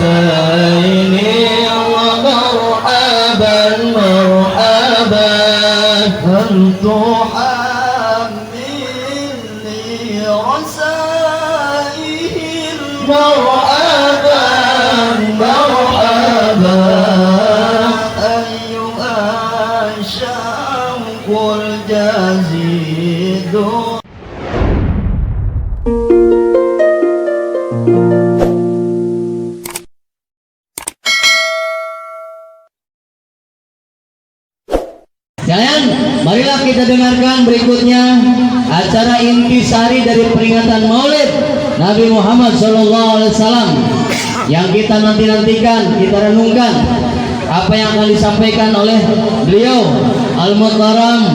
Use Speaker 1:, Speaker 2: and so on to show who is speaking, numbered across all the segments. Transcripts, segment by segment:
Speaker 1: الحسين ومرحبا مرحبا.
Speaker 2: هل تحملني رسائل
Speaker 1: مرحبا مرحبا.
Speaker 2: أيها الشوق الجزيد.
Speaker 1: Sekalian, marilah kita dengarkan berikutnya acara intisari dari peringatan Maulid Nabi Muhammad SAW yang kita nanti-nantikan, kita renungkan apa yang akan disampaikan oleh beliau Al-Mukarram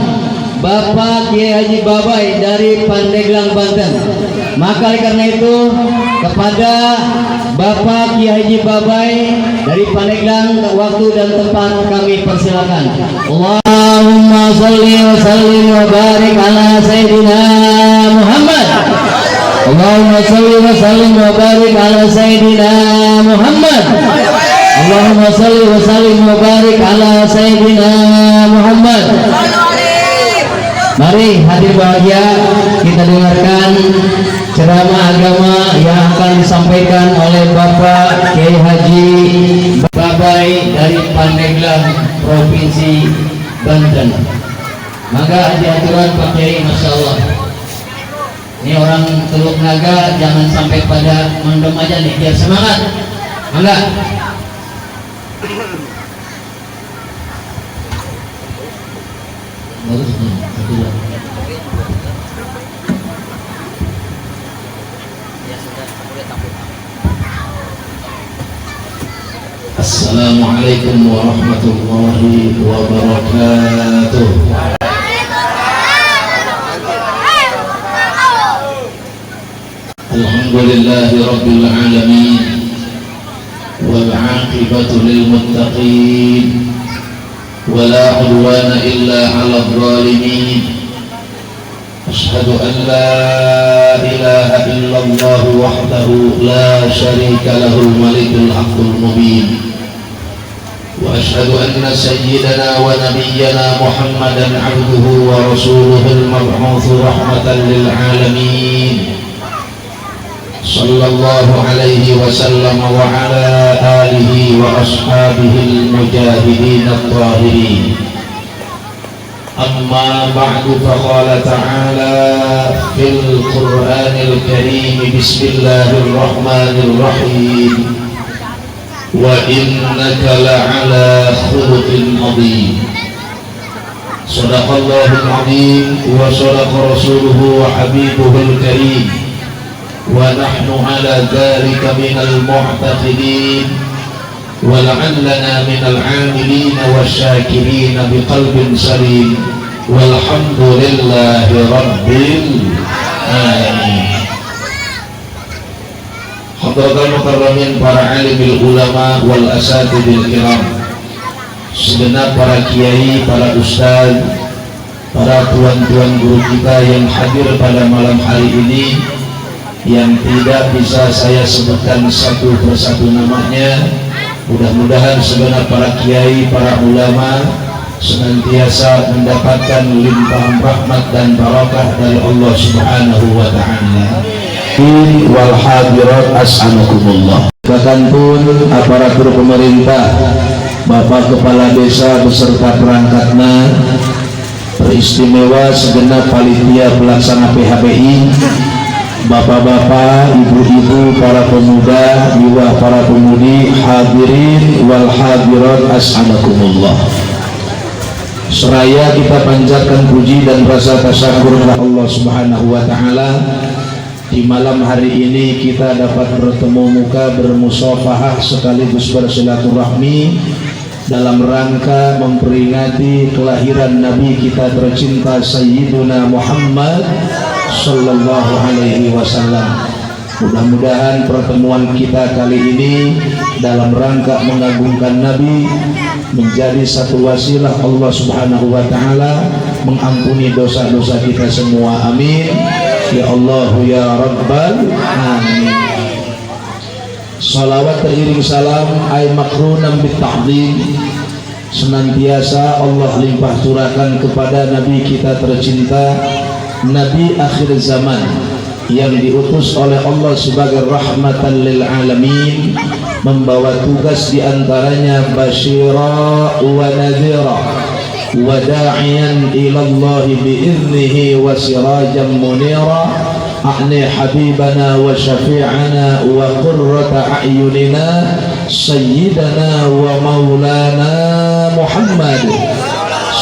Speaker 1: Bapak Kiai Haji Babay dari Pandeglang, Banten. Maka oleh karena itu kepada Bapak Kiai Haji Babay dari Pandeglang, waktu dan tempat kami persilakan. Allahumma salli wa sallim wa barik ala Sayyidina Muhammad. Allahumma salli wa sallim wa barik ala Sayyidina Muhammad. Allahumma salli wa sallim wa barik ala Sayyidina Muhammad. Mari hadir bahagia kita dengarkan ceramah agama yang akan disampaikan oleh Bapak Kiai Haji Babay dari Pandeglang, Provinsi Banten. Maka haji aturan Pak Kiai, Masya Allah. Ini orang Teluk Naga jangan sampai pada mendem aja nih, biar semangat. Mangga. Bagus nih, satu dua.
Speaker 3: Assalamualaikum warahmatullahi wabarakatuh. Alhamdulillahi rabbil alamin wal 'aqibatu lil muttaqin wa la 'udwana illa 'alal zalimin. Ashhadu an la ilaha illallah wahdahu la syarika lahul malikul haqqul mubin. وأشهد أن سيدنا ونبينا محمدا عبده ورسوله المبعوث رحمة للعالمين صلى الله عليه وسلم وعلى آله وأصحابه المجاهدين الطاهرين. أما بعد، فقال تعالى في القرآن الكريم: بسم الله الرحمن الرحيم، وإنك لعلى خلق عظيم. صدق الله العظيم وصدق رسوله وحبيبه الكريم، ونحن على ذلك من المعتقدين ولعلنا من العاملين والشاكرين بقلب سليم، والحمد لله رب العالمين. Hadratal mukarramin, para alimil ulama wal asatidil kiram, segenap para kiai, para ustaz, para tuan-tuan guru kita yang hadir pada malam hari ini, yang tidak bisa saya sebutkan satu persatu namanya, mudah-mudahan segenap para kiai, para ulama senantiasa mendapatkan limpahan rahmat dan barakah dari Allah Subhanahu wa Ta'ala. Wal hadirat as'anukumullah. Bahkan pun aparatur pemerintah, Bapak Kepala Desa beserta perangkatnya, teristimewa segenap panitia pelaksana PHBI, bapak-bapak, ibu-ibu, para pemuda, jiwa para pemudi, hadirin wal hadirat as'alakumullah. Seraya kita panjatkan puji dan rasa tasyakur kepada Allah Subhanahu wa Ta'ala, di malam hari ini kita dapat bertemu muka, bermusafahah sekaligus bersilaturahmi dalam rangka memperingati kelahiran Nabi kita tercinta Sayyiduna Muhammad Sallallahu Alaihi Wasallam. Mudah-mudahan pertemuan kita kali ini dalam rangka mengagungkan Nabi menjadi satu wasilah Allah Subhanahu wa Ta'ala mengampuni dosa-dosa kita semua. Amin ya Allah ya Rabbal Alamin. Salawat teriring salam ay makrunan bita'zim senantiasa Allah limpah curahkan kepada Nabi kita tercinta, Nabi akhir zaman yang diutus oleh Allah sebagai rahmatan lil alamin, membawa tugas diantaranya basyira wa nadhira wa da'iyan ila Allah biiznihi wa sirajan munira, a'ni habibana wa syafi'ana wa qurrata a'yunina sayyidana wa maulana Muhammad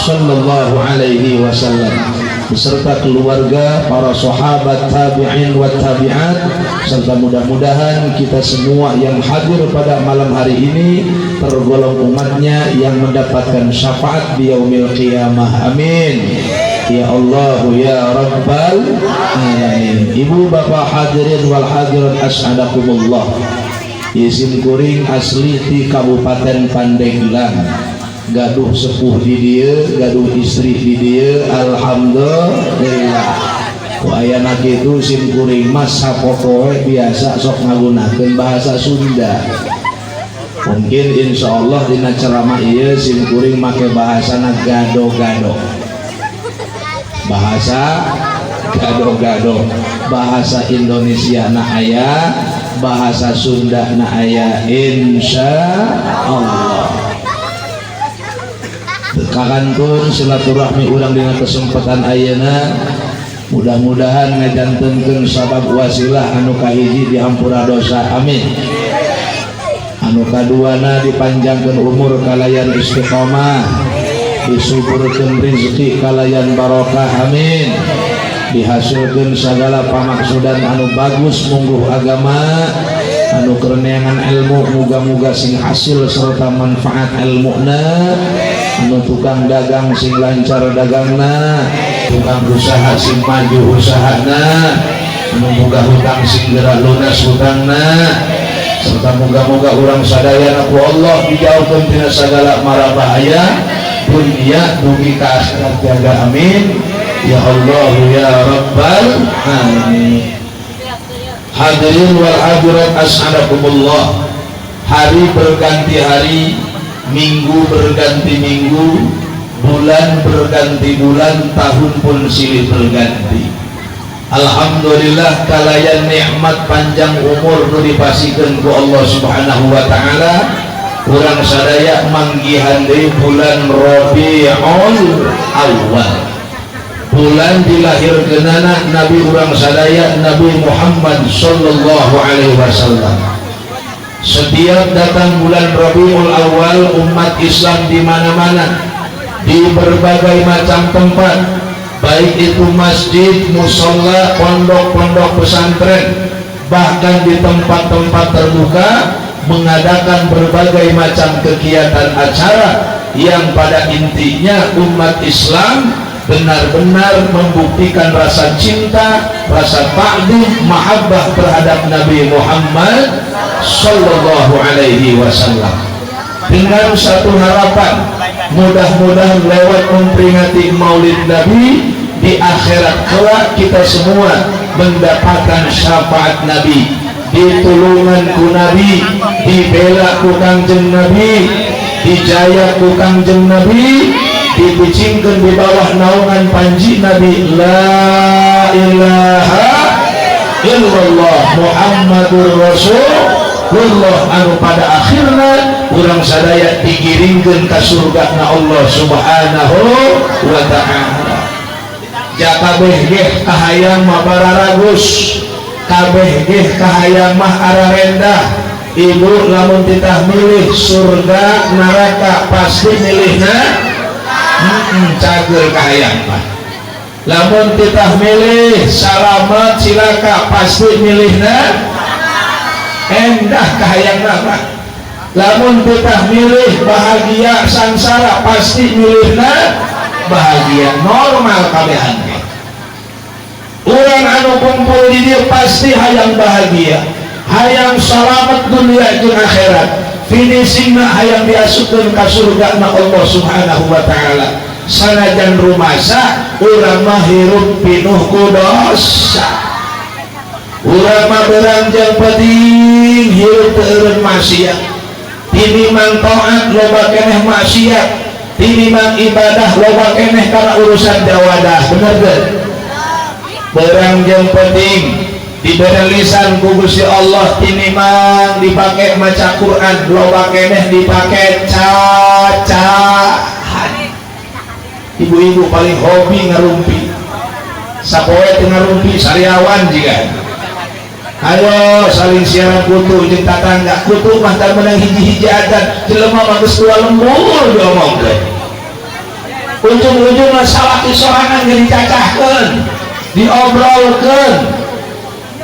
Speaker 3: sallallahu alaihi wasallam beserta keluarga, para sahabat, tabi'in wa tabi'at, serta mudah-mudahan kita semua yang hadir pada malam hari ini tergolong umatnya yang mendapatkan syafaat di yaumil qiyamah. Amin ya Allah ya Rabbal alamin. Ibu bapak hadirin wal hadirat as'adakumullah. Sim kuring asli di Kabupaten Pandeglang, gaduh sepuh di dieu, gaduh istri di dieu, alhamdulillah. Ku ayana kitu sim kuring mah sapopoe biasa sok ngagunakeun bahasa Sunda. Mungkin insya Allah dina ceramah ieu sim kuring make bahasana gado-gado, bahasa gado-gado, bahasa Indonesia na aya, bahasa Sunda na aya, insya Allah. Kakantun silaturahmi urang dina kesempatan ayeuna mudah-mudahan ngajantenkeun sabab wasilah anu kahiji dihampura dosa, amin, anu kaduana dipanjangkeun umur kalayan istiqomah, disuburkeun rezeki kalayan barokah, amin, dihasilkeun segala pamaksudan anu bagus mungguh agama, anu keur neangan ilmu muga-muga sing hasil serta manfaat ilmuna, anu tukang dagang sing lancar dagangna, tukang usaha sing maju usahana, anu boga hutang sing geura lunas hutangna, serta muga-muga urang sadayana ku Allah dijauhkeun tina sagala mara bahaya dunia dugi ka akhirat jaga, amin ya Allah ya Rabbal alamin. Hadirin wal hadirat as'adakumullah. Hari berganti hari, minggu berganti minggu, bulan berganti bulan, tahun pun silih berganti. Alhamdulillah kalayan nikmat panjang umur nu dipasikeun ku Allah Subhanahu wa taala, urang sadaya manggihan deui bulan Rabiul Awal, bulan dilahirkeunana Nabi urang sadaya, Nabi Muhammad sallallahu alaihi wasallam. Setiap datang bulan Rabiul Awal, umat Islam di mana-mana, di berbagai macam tempat, baik itu masjid, musola, pondok-pondok pesantren, bahkan di tempat-tempat terbuka, mengadakan berbagai macam kegiatan acara yang pada intinya umat Islam benar-benar membuktikan rasa cinta, rasa ta'zim, mahabbah terhadap Nabi Muhammad sallallahu alaihi wasallam dengan satu harapan, mudah-mudahan lewat memperingati Maulid Nabi, di akhirat kelak kita semua mendapatkan syafaat Nabi, ditulungan ku Nabi, dibela ku Kangjeng Nabi, dijaya ku Kangjeng Nabi, dipicingkeun di bawah naungan panji Nabi, la ilaha illallah Muhammadur Rasulullah, anu pada akhirnya urang sadaya digiringkeun ka surga na Allah Subhanahu wa taala. Ja kabeh ge kahayang mah bararagus, kabeh ge kahayang mah ararendah. Ibu, lamun titah milih surga neraka, pasti milihna cager kahayang mah. Lamun titah milih salamet cilaka, pasti milihna endah kahayang mah. Lamun titah milih bahagia sangsara, pasti milihna bahagia. Normal kabehan. Urang anu kumpul di dieu pasti hayang bahagia, hayang salamet dunia jeung akhirat, finishingna hayang diasupkeun ka surga na Allah Subhanahu wa taala. Sanajan rumasa urang mah hirup pinuh ku dosa. Urang mah beurang jeung peuting hirup teu eureun maksiat. Tinimbang taat loba keneh maksiat, tinimbang ibadah loba keneh kana urusan jawadah. Bener teu? Beurang jeung peuting dibere lisan ku Gusti Allah, tinimbang dipake maca Quran loba keneh dipake cacahan. Ibu-ibu paling hobi ngarumpi, sapoe teu ngarumpi sariawan jiga. Ayo saling siaran kutu jeung tatangga, kutu mah teu meunang hiji-hiji adan, jelema mah geus dua lembur diomongkeun. Ujung-ujungna salaki sorangan ge dicacahkeun, diobrolkeun.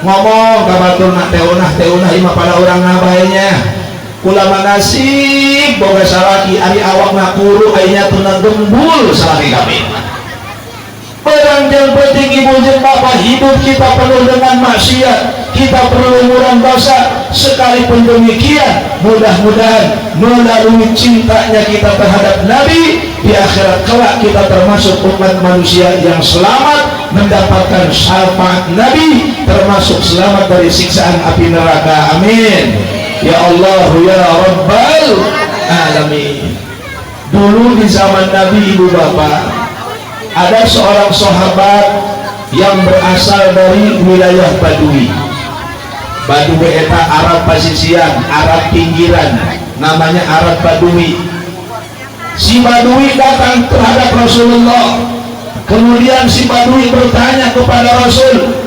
Speaker 3: Ngomong ka baturna, "Teh unah, teh unah, ieu mah pada urang ngabae nya. Kula mah nasib boga salaki, ari awakna kuru aya tuna gembul salaki kami." Beurang jeung peuting, ibu jeung bapak, hidup kita penuh dengan maksiat, kita berlumuran dosa. Sekalipun demikian, mudah-mudahan melalui cintanya kita terhadap Nabi, di akhirat kelak kita termasuk umat manusia yang selamat mendapatkan syafaat Nabi, termasuk selamat dari siksaan api neraka. Amin ya Allah ya Rabbal Alamin. Dulu di zaman Nabi, ibu bapak, ada seorang sahabat yang berasal dari wilayah Badui. Badui eta Arab pasisian, Arab pinggiran, namanya Arab Badui. Si Badui datang terhadap Rasulullah. Kemudian si Badui bertanya kepada Rasul,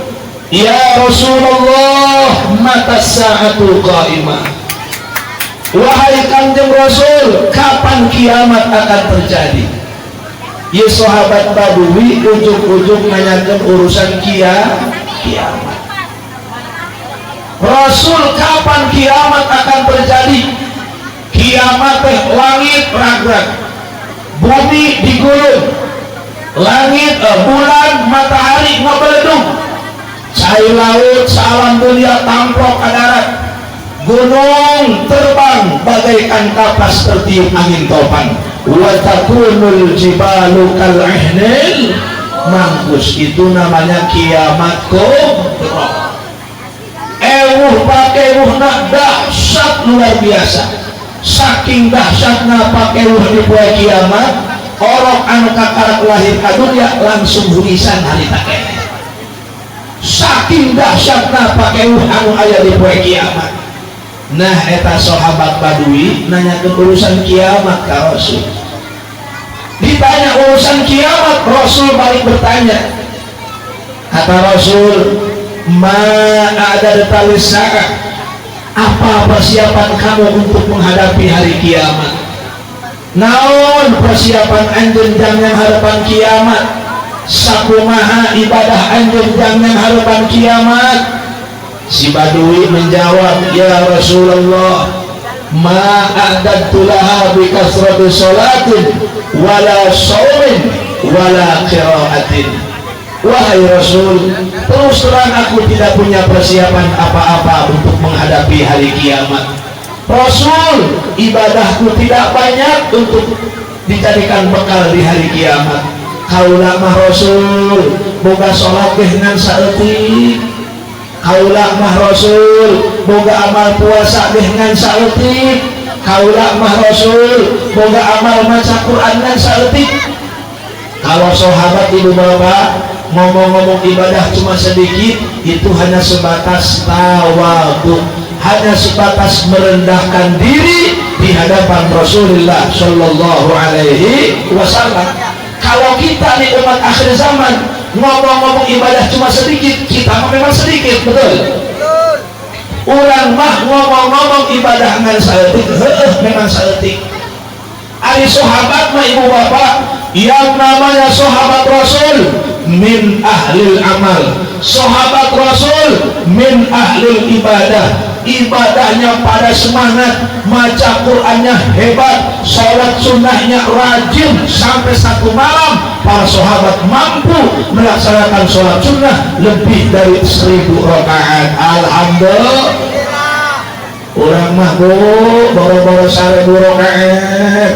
Speaker 3: "Ya Rasulullah, mata sa'atul qa'imah?" Wahai Kanjeng Rasul, kapan kiamat akan terjadi? Ya, sahabat Badui ujung-ujung nanyakan urusan kiamat. "Rasul, kapan kiamat akan terjadi?" Kiamat teh langit ragrag, bumi digulung, langit, bulan, matahari ngabeledung, cai laut salam dunia tamplok ke darat, gunung terbang bagaikan kapas tertiup angin topan, wa takunul jibalu kal ihnil manfush. Itu namanya kiamat kubro. Ewuh pakewuhna dahsyat luar biasa. Saking dahsyatna pakewuh di poe kiamat, orang anu kakarak lahir ka dunia langsung hurisan harita keneh, saking dahsyatna pakewuh anu aya di poe kiamat. Nah, eta sahabat Badui nanyakeun urusan kiamat ka Rasul. Ditanya urusan kiamat, Rasul balik bertanya. Kata Rasul, "Ma a'dadta lis-sa'ah?" Apa persiapan kamu untuk menghadapi hari kiamat? Naon persiapan anjeun jang hadapan kiamat? Sakumaha ibadah anjeun jang hadapan kiamat? Si Badui menjawab, "Ya Rasulullah, ma a'dadtu laha bi kasrati salatin wala shaumin wala qiraatin." Wahai Rasul, terus terang aku tidak punya persiapan apa-apa untuk menghadapi hari kiamat. Rasul, ibadahku tidak banyak untuk dijadikan bekal di hari kiamat. Kaula mah, Rasul, boga sholat dengan saeutik. Kaula mah, Rasul, boga amal puasa dengan saeutik. Kaula mah, Rasul, boga amal maca Quran dengan saeutik. Kalau sahabat, ibu bapak, ngomong-ngomong ibadah cuma sedikit, itu hanya sebatas tawadu, hanya sebatas merendahkan diri di hadapan Rasulullah Shallallahu Alaihi Wasallam. Kalau kita nih umat akhir zaman ngomong-ngomong ibadah cuma sedikit, kita mah memang sedikit, betul. Urang mah ngomong-ngomong ibadah ngan saeutik, heueuh, memang saeutik. Ari sahabat mah, ibu bapak, yang namanya sahabat Rasul min ahlil amal, sahabat Rasul min ahlil ibadah. Ibadahnya pada semangat, maca Qurannya hebat, sholat sunnahnya rajin, sampai satu malam para sahabat mampu melaksanakan sholat sunnah lebih dari 1.000 rakaat. Alhamdulillah. Urang mah, Bu, boro-boro 1.000 rakaat,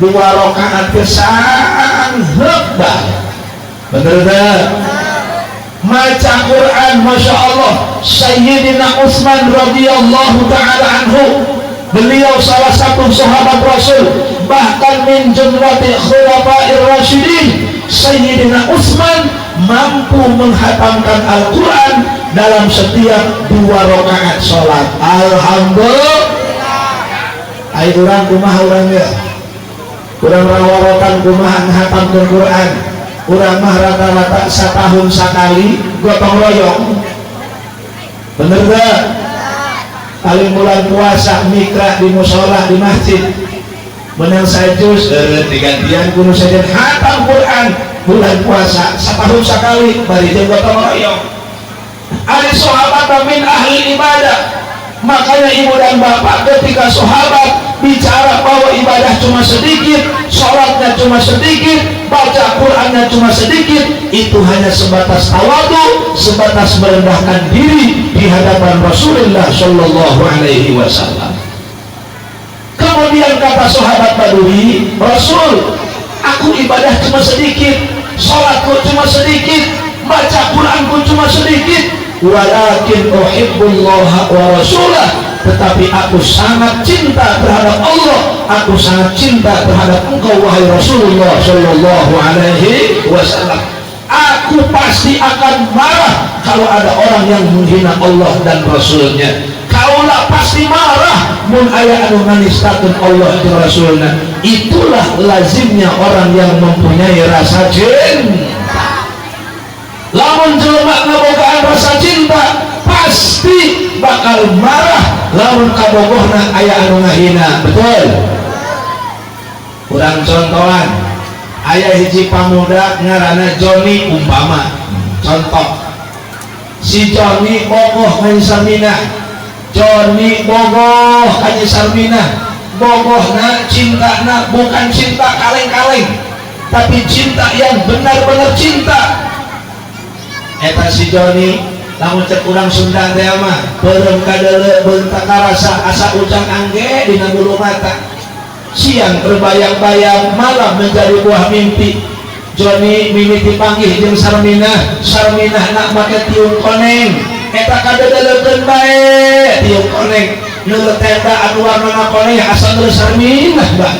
Speaker 3: dua rakaat kesang hebat. Bener tak? Maca Quran, masya Allah. Sayyidina Utsman radhiyallahu taala anhu, beliau salah satu sahabat Rasul, bahkan min jumlati khulafair rasyidin. Sayyidina Utsman mampu menghatamkan Al-Quran dalam setiap dua rakaat sholat. Alhamdulillah. Ayo, urang kumaha urang ya? Urang raworotan kumaha menghatamkan Quran? Urang mah rata-rata setahun sekali gotong royong, bener gak? Paling bulan puasa mikra di musola, di masjid, menang sajuz, digantian kudu saja hatam Quran bulan puasa setahun sekali, bari jeung gotong royong. Ada sahabat min ahli ibadah. Makanya ibu dan bapak, ketika sahabat bicara bahwa ibadah cuma sedikit, sholatnya cuma sedikit, baca Qurannya cuma sedikit, itu hanya sebatas tawadu, sebatas merendahkan diri di hadapan Rasulullah Shallallahu Alaihi Wasallam. Kemudian kata sahabat Badui, "Rasul, aku ibadah cuma sedikit, sholatku cuma sedikit, baca Quranku cuma sedikit, walakin uhibbullaha wa rasulah, tetapi aku sangat cinta terhadap Allah, aku sangat cinta terhadap engkau wahai Rasulullah Shallallahu Alaihi Wasallam. Aku pasti akan marah kalau ada orang yang menghina Allah dan Rasulnya. Kaula pasti marah mun aya anu nganistakeun Allah dan Rasulnya." Itulah lazimnya orang yang mempunyai rasa cinta. Lamun jelema ngabogaan rasa cinta, pasti bakal marah lamun kabogohna aya anu ngahina, betul? Kurang contohan, aya hiji pamuda ngaranna Joni, umpama contoh. Si Joni bogoh ka Sarminah. Joni bogoh ka Sarminah, bogohna, cintana bukan cinta kaleng-kaleng, tapi cinta yang benar-benar cinta. Eta si Joni, lamun cek urang Sunda teh mah, beureum kadeuleu beunta karasa, asa ucang angge dina bulu mata, siang terbayang-bayang, malam menjadi buah mimpi. Joni mimiti panggih jeung Sarminah. Sarminah nak make tiung koneng. Eta kadeuleukeun bae tiung koneng, nu tenda anu warnana koneng, asa nu Sarminah bah.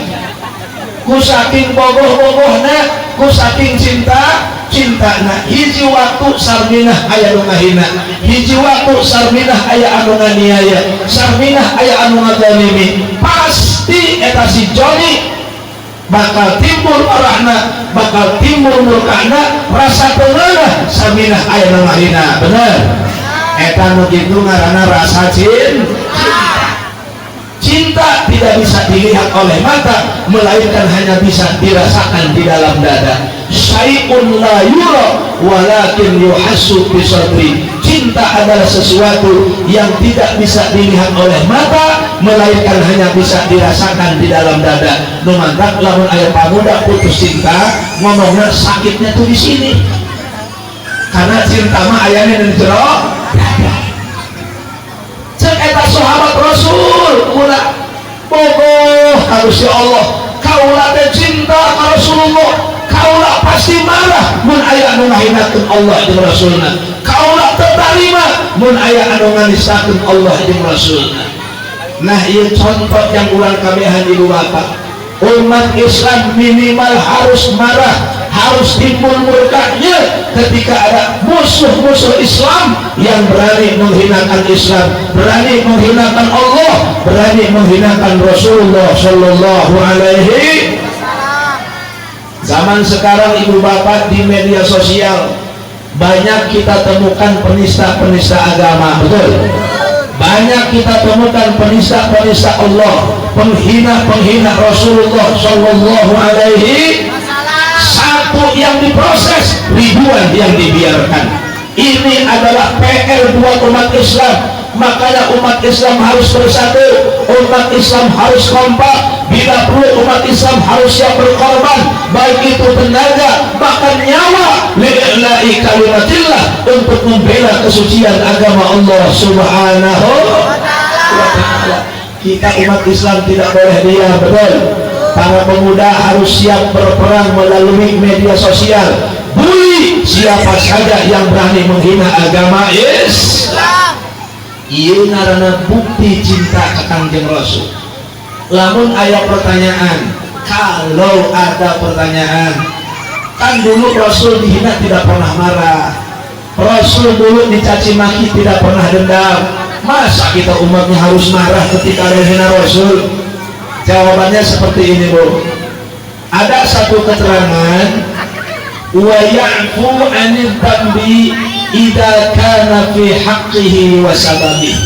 Speaker 3: Ku saking bogoh-bogohna, ku saking cinta cintana, hiji waktu Sarminah aya nu ngahina, hiji waktu Sarminah aya anu nganiaya, Sarminah aya anu ngadzalimi, pasti eta si Joni bakal timbul marahna, bakal timbul murkana, rasa tengenah Sarminah aya nu ngahina, bener? Eta nu kitu ngaranna rasa cinta. Cinta tidak bisa dilihat oleh mata, melainkan hanya bisa dirasakan di dalam dada. Syai'un la yura walakin yuhassu bisadri. Cinta adalah sesuatu yang tidak bisa dilihat oleh mata, melainkan hanya bisa dirasakan di dalam dada. Nu mantak lamun aya pamuda putus cinta, ngomongnya sakitnya tuh di sini, karena cinta mah ayahnya di jero dada. Cek eta sahabat Rasul, mula bogoh ka Gusti Allah, "Kaula teh cinta ka Rasulullah, kaula pasti marah mun aya anu ngahinakeun Allah jeung Rasulna, kaula teu tarima mun aya anu nganistakeun Allah jeung Rasulna." Nah, ieu contoh yang urang kabehan, ibu bapak. Umat Islam minimal harus marah, harus timbul murkanya ketika ada musuh-musuh Islam yang berani menghinakan Islam, berani menghinakan Allah, berani menghinakan Rasulullah Shallallahu Alaihi. Zaman sekarang, ibu bapak, di media sosial banyak kita temukan penista-penista agama, betul? Banyak kita temukan penista-penista Allah, penghina-penghina Rasulullah Shallallahu Alaihi. Satu yang diproses, ribuan yang dibiarkan. Ini adalah PR buat umat Islam. Makanya umat Islam harus bersatu, umat Islam harus kompak. Bila perlu umat Islam harus siap berkorban, baik itu tenaga, bahkan nyawa, li'i'la'i kalimatillah, untuk membela kesucian agama Allah Subhanahu wa ta'ala. Kita umat Islam tidak boleh diam, betul? Para pemuda harus siap berperang melalui media sosial. Bully siapa saja yang berani menghina agama Islam. Ieu ngaranna bukti cinta ke Kangjeng Rasul. Lamun aya pertanyaan, kalau ada pertanyaan, kan dulu Rasul dihina tidak pernah marah, Rasul dulu dicaci maki tidak pernah dendam, masa kita umatnya harus marah ketika ada hina Rasul? Jawabannya seperti ini, Bu. Ada satu keterangan, wa ya'fu 'anil dzambi idza kana fi haqqihi wa sababi.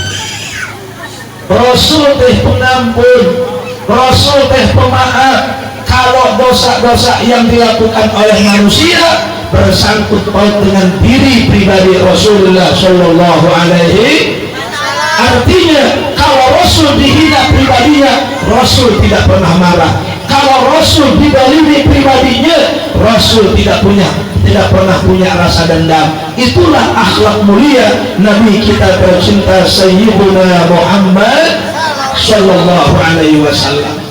Speaker 3: Rasul teh pengampun, Rasul teh pemaaf, kalau dosa-dosa yang dilakukan oleh manusia bersangkut paut dengan diri pribadi Rasulullah Shallallahu Alaihi. Artinya, kalau Rasul dihina pribadinya, Rasul tidak pernah marah. Kalau Rasul didolimi pribadinya, Rasul tidak pernah punya rasa dendam. Itulah akhlak mulia Nabi kita tercinta, Sayyiduna Muhammad Sallallahu Alaihi Wasallam.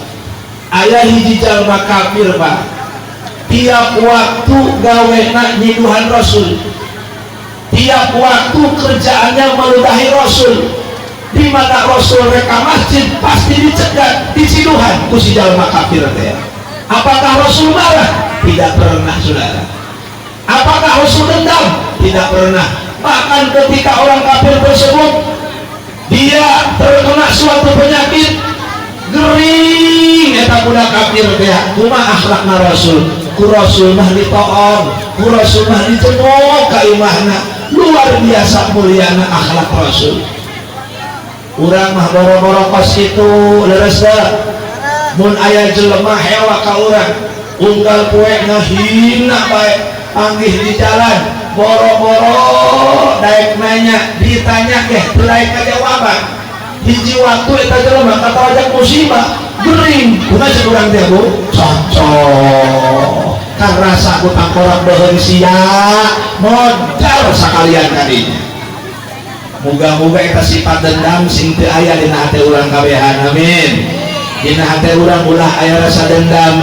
Speaker 3: Aya hiji jalma kafir, Pak, tiap waktu gawena nyiduhan Rasul, tiap waktu kerjaannya meludahi Rasul. Di mana Rasul rek ka masjid pasti dicegat, diciduhan ku si jalma kafir teh. Apakah Rasul marah? Tidak pernah, saudara. Apakah Rasul dendam? Tidak pernah. Bahkan ketika orang kafir tersebut dia terkena suatu penyakit, gering eta budak kafir teh, kumaha akhlakna Rasul? Ku Rasul mah ditoon, ku Rasul mah dijenguk ka imahna. Luar biasa muliana akhlak Rasul. Urang mah boro-boro kos itu, leres da mun aya jelema hewa ka urang, unggal poe ngahina bae, panggih di jalan, boro-boro daek nanya, ditanya ge teu daek kajawaban. Hiji waktu eta jelema katarajak musibah, gering, kumaha cek urang teh, Bu? Cocok kan rasa ku tangkorak beuheung sia, modal sakalian kadinya. Moga-moga eta sifat dendam sing teu aya dina hate urang kabehan, amin. Dina hate urang ulah aya rasa dendam.